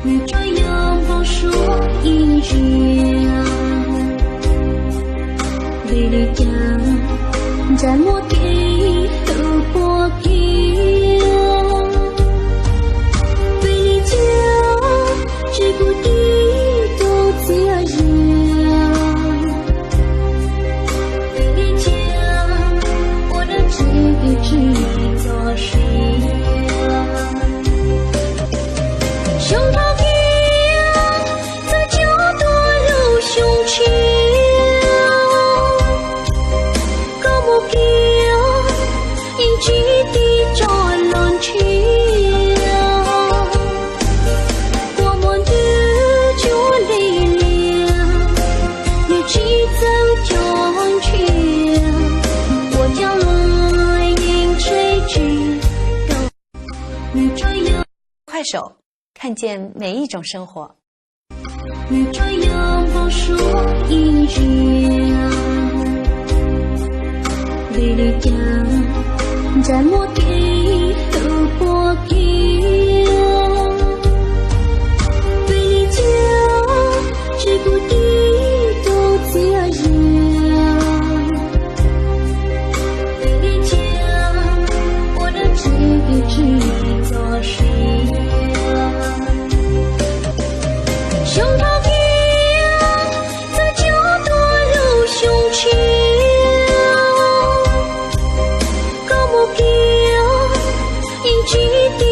Nws tsuas yog npau suav ib ntsis, vim li cas ntsaj muab kev hlub puas kiag? Vim li cas tsis pub tib tug txiaj zi? Vim li cas ua dab tsi tsis txog sia? Xyoo dhau kiag txawm coj tuaj lub xyoo tshiab, koj mus kiag yeej tsis tig tso los ntshiab. Kua muag ntws cuag li lias, nws tsis txawj cog ntshiab, ua cas los yeej tseg tsis tau. Nws tsuas yog 快手，看见每一种生活。 Nws tsuas yog npau suav ib ntsis, vim li cas ntsaj muab kev hlub puas kiag? Vim li cas tsis pub tib tug txiaj zi? Vim li cas ua dab tsi tsis txog sia? Xyoo dhau kiag txawm coj tuaj lub xyoo tshiab, koj mus kiag yeej tsis